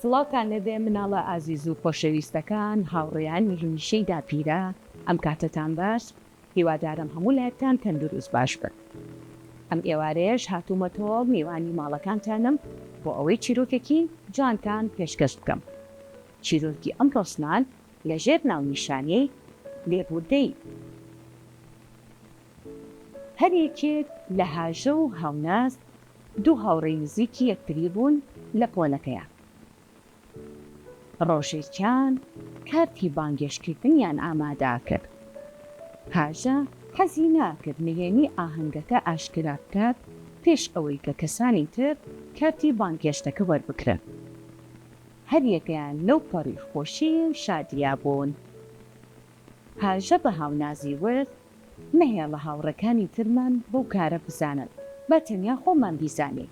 سڵاوتان لێبێ مناڵە ئازیز و خۆشەویستەکان هاوڕێیانی هەمیشەی داپیرە ئەم کاتەتان باش هیوادارم هەموو لایەکتان تەندروست باش بن ئەم ئێوارەیەش هاتوومەتەوە میوانی ماڵەکانتانم بۆ ئەوەی چیرۆکێکی جوانتان پێشکەش بکەم چیرۆکی ئەمڕۆشمان لە ژێر ناونیشانی لێبوردەیی هەر یەکێک لە هاژە و هاوناز دوو هاوڕێی نزیکی یەکتری بوون لە پۆلەکەیان. ڕۆژێکیان کارتی بانگێشتکردنیان ئامادە کرد. هاژە حەزی ناکرد نهێنی ئاهەنگەکە ئاشکرا بکات پێش ئەوەی کە کەسانی تر کارتی بانگهێشتەکە وەربگرن. هەریەکەیان لەو پەڕی خۆشی و شادییا بوون. هاژە بە هاونازی وت، مەهێڵە هاوڕێکانی ترمان بەو کارە بزانن، با تەنیا خۆمان بیزانین.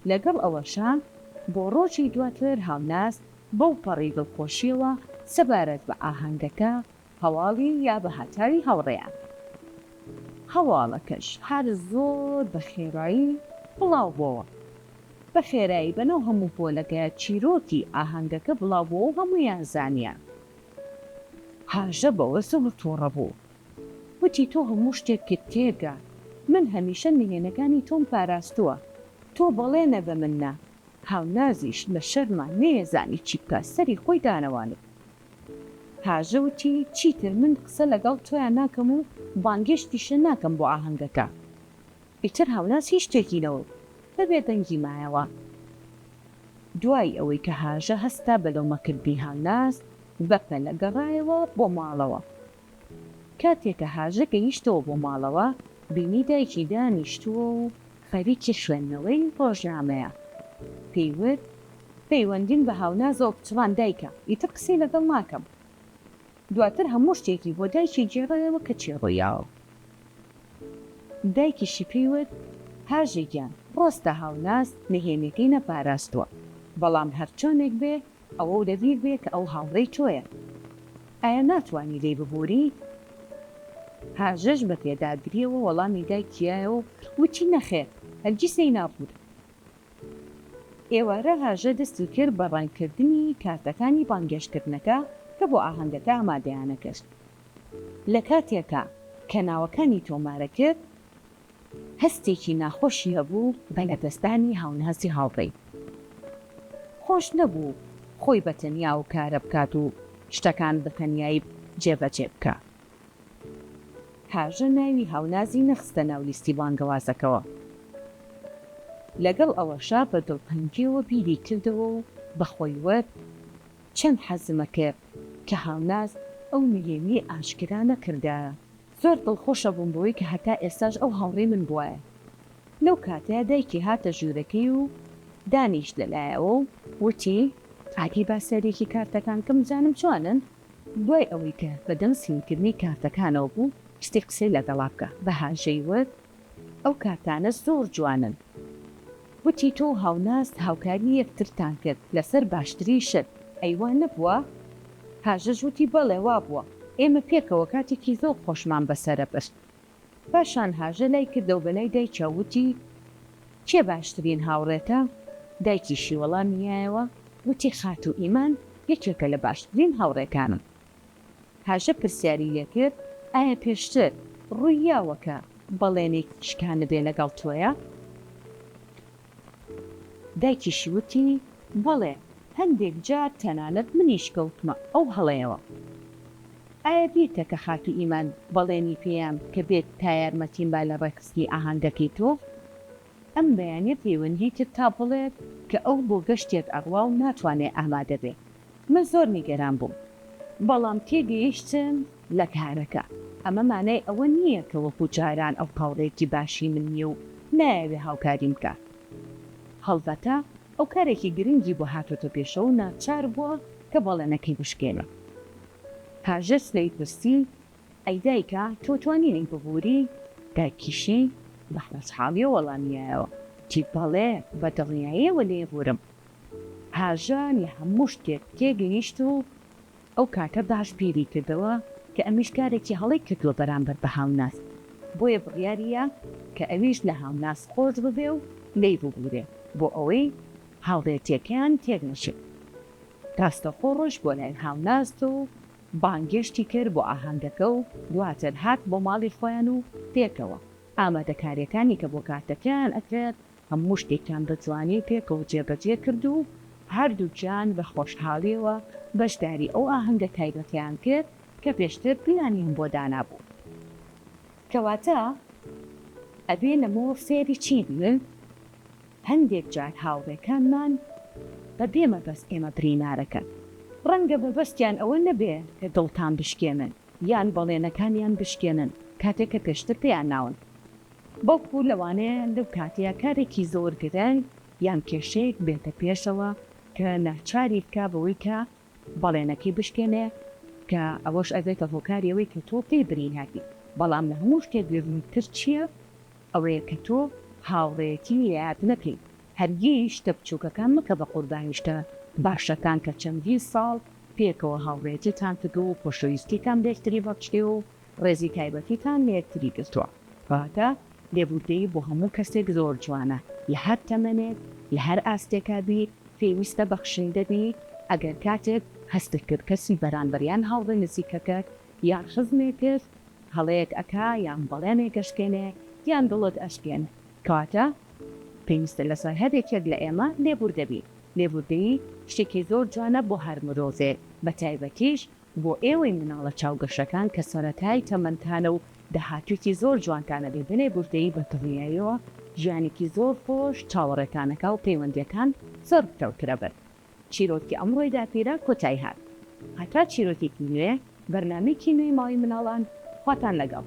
لەگەڵ ئەوەشا بۆ ڕۆژی دواتر هاوناز بەو پەڕی دڵخۆشییەوە سەبارەت بە ئاهەنگەکە هەواڵی یا بە هەتاوی هاوڕێیان. هەواڵەکەش هەر زۆر بە خێرایی بڵاو بۆوە. بە خێرایی بەناو هەموو پۆلەکەیا چیرۆکی ئاهەنگەکە بڵاو بۆوە و هەموویان زانیان. هاژە بەوە زۆر توڕە بوو. وتی تۆ هەموو شتێکت تێگا. من هەمیشە نهێنەکانی تۆم پاراستووە. تۆ بەڵێنە بە من نا. هاونازیش لە شەرما نەیەزانی چی بکا سەری خۆی دانەواند. هاژە وتی چیتر من قسە لەگەڵ تۆیا ناکەم و بانگێشتیشت ناکەم بۆ ئاهەنگەکە. ئیتر هاوناز هیچ شتێکی نەوت. بە بێدەنگی مایەوە. دوای ئەوەی کە هاژە هەستا بە لۆمەکردنی هاوناز، بەپەلە گەڕایەوە بۆ ماڵەوە. کاتێ کە هاژە گەیشتەوە بۆ ماڵەوە، بینی دایکی دانیشتووە و خەریکی خوێندنەوەی ڕۆژنامەیە. پێی وت، پەیوەندیم بە هاونازەوە پچڕان دایکە، ئیتر قسەی لەگەڵ ناکەم. دواتر هەموو شتێکی بۆ دایکی گێڕایەوە کە چی ڕوویاوە. دایکیشی پێی وت، هاژە گیان، ڕاستە هاوناز نهێنیەکەی نەپاراستووە، بەڵام هەرچۆنێک بێ ئەوەو لەبیر بێ کە ئەو هاوڕێی تۆیە. ئایا ناتوانی لێی ببووری؟ هاژەش بە پێداگرییەوە وەڵامی دایکی یایەوە و وتی، نەخێر، هەرگیز لێی نابوورم. ئێوارە هاژە دەستی کرد بە ڕەنگکردنی کارتەکانی بانگهێشتکردنەکە کە بۆ ئاهەنگەکە ئامادەیانە کرد. لە کاتێکا کە ناوەکانی تۆمارە کرد، هەستێکی ناخۆشی هەبوو بە لەدەستدانی هاونازی هاوڕێی. خۆش نەبوو خۆی بە تەنیا ئەو کارە بکات و شتەکان بە تەنیایی جێبەجێ بکا. هاژە ناوی هاونازی نەخستە ناو لیستی بانگەوازەکەوە. لەگەڵ ئەوەشا بە دڵتەنگییەوە بیری کردەوە و بە خۆی وت، چەند حەزمە کرد کە هاوناز ئەو نهێنییەی ئاشکرا نەکردایە. زۆر دڵخۆشە بووم بەوەی کە هەتا ئێستاش ئەو هاوڕێی من بوایە. لەو کاتەیا دایکی هاتە ژوورەکەی و دانیشت لەلایەوە و وتی، ئادی با سەیرێکی کارتەکان کەم بزانم چۆنن؟ دوای ئەوەی کە بە دەم سینکردنی کارتەکانەوە بوو، ویستی قسەی لەگەڵا بکا، بە هاژەی وت، ئەو کارتانە زۆر جوانن. وتی، تۆ و هاونازت هاوکاری یەکترتان کرد لەسەر باشترین شت، ئەی وا نەبووە؟ هاژەش وتی، بەڵێ وابووە، ئێمە پێکەوە کاتێکی زۆر خۆشمان بەسەرە برد. پاشان هاژە لای کردەوە بە لای دایکیا و وتی، کێ باشترین هاوڕێتە؟ دایکیشی وەڵامی یایەوە وتی، خاتوو ئیمان یەکێکە لە باشترین هاوڕێکانم. هاژە پرسیاری لێ کرد، ئایا پێشتر ڕووی یاوە کە بەڵێنێکی شکانبێ لەگەڵ تۆیا؟ دایکیشی وتی، بەڵێ، هەندێک جار تەنانەت منیش کەوتمە ئەو هەڵەیەوە. ئایا بیرتە کە خاتوو ئیمان بەڵێنی پێیام کە بێت تا یارمەتیم با لە ڕێکخستنی ئاهەنگەکەی تۆ؟ ئەم بەیانیە پەیوەندی کرد تا بڵێت کە ئەو بۆ گەشتێک ئەڕوا و ناتوانێ ئامادە بێ. من زۆر نیگەران بووم. بەڵام تێگەیشتم لە کارەکە. ئەمە مانای ئەوە نییە کە وەکو جاران ئەو هاوڕێیەکی باشی من نییە و نایەوێ هاوکاریم بکا. هەڵبەتە ئەو کارێکی گرنگی بۆ هاتۆتە پێشەوە و ناچار بووە کە بەڵێنەکەی بشکێنێ. هاژەش لێی پرسی، ئەی دایکە تۆ توانی لێی ببووری؟ دایکیشی بە خۆشحاڵیەوە وەڵامی یایەوە، وتی، بەڵێ بە دڵنیاییەوە لێی بوورم. هاژە لە هەموو شتێک تێگەیشت و ئەو کاتە باش بیری کردەوە کە ئەمیش کارێکی هەڵەی کردووە بەرامبەر بە هاوناز، بۆیە بڕیاری یا کە ئەویش لە هاوناز خۆش ببێ و لێی ببوورێ بۆ ئەوەی. هاوڕێتیەکەیان تێک نەچێت. ڕاستەوخۆ ڕۆیشت بۆ لای هاوناز و بانگێشتی کرد بۆ ئاهەنگەکە و دواتر هات بۆ ماڵی خۆیان و پێکەوە ئامادەکاریەکانی کە بۆ کاتەکەیان ئەکرێت هەموو شتێکیان بە جوانی پێکەوە جێبەجێ کرد و هەردووکیان بە خۆشحاڵیەوە بەشداری ئەو ئاهەنگە تایبەتەیان کرد کە پێشتر پلانیان بۆ دانابوو. کەواتە ئەبێ لەمەوە فێری چی بین؟ هەندێک جار هاوڕێکانمان بە بێ مەبەست ئێمە برینارەکەن. ڕەنگە مەبەستیان ئەوە نەبێ کە دڵتان بشکێنن یان بەڵێنەکانیان بشکێنن کاتێک کە پێشتر پێیان ناون. بەڵکو لەوانەیە لەو کاتەیا کارێکی زۆر گرنگ یان کێشەیەک بێتە پێشەوە کە ناچاری بکا بەوەی کە بەڵێنەکەی بشکێنێ کە ئەوەش ئەبێتە هۆکاری ئەوەی کە تۆ پێی برینار بی. بەڵام لە هەموو شتێک گرنگتر چییە؟ ئەوەیە کە تۆ هاوڕێیەتی لەیاد نەکەی. هەرگیز شتە بچووکەکان مەکە بە قوربانی شتە باشەکان کە چەندین ساڵ پێکەوە هاوڕێیەتیتان کردووە و خۆشەویستیتان بە یەکتری بەخشیوە و ڕێزی تایبەتیتان لە یەکتری گرتووە. کەواتە لێبوردەیی بۆ هەموو کەسێک زۆر جوانە، لە هەر تەمەنێک، لە هەر ئاستێکا بی، پێویستە بەخشندە بی، ئەگەر کاتێک هەستت کرد کەسی بەرانبەر یان هاوڕێ نزیکەکەت یان خزمێکت هەڵەیەک ئەکا یان بەڵێنێک ئەشکێنێ یان دڵت ئەشکێنێ، کەواتە پێویستە لەسەر هەر یەکێک لە ئێمە لێبوردە بین، لێبوردەیی شتێکی زۆر جوانە بۆ هەر مرۆڤێک بەتایبەتیش بۆ ئێوەی مناڵە چاوگەشەکان کە سەرەتای تەمەنتانە و داهاتوویەکی زۆر جوانتان ئەبێ بە لێبوردەیی بە دڵنیاییەوە ژیانێکی زۆر خۆش چاوەڕێتان ئەکا و پەیوەندیەکان زۆر پتەوتر ئەبن. چیرۆکی ئەمڕۆی داپیرە کۆتایی هات. هەتا چیرۆکێکی نوێ، بەرنامەیەکی نوێی ماڵی مناڵان، خواتان لەگەڵ.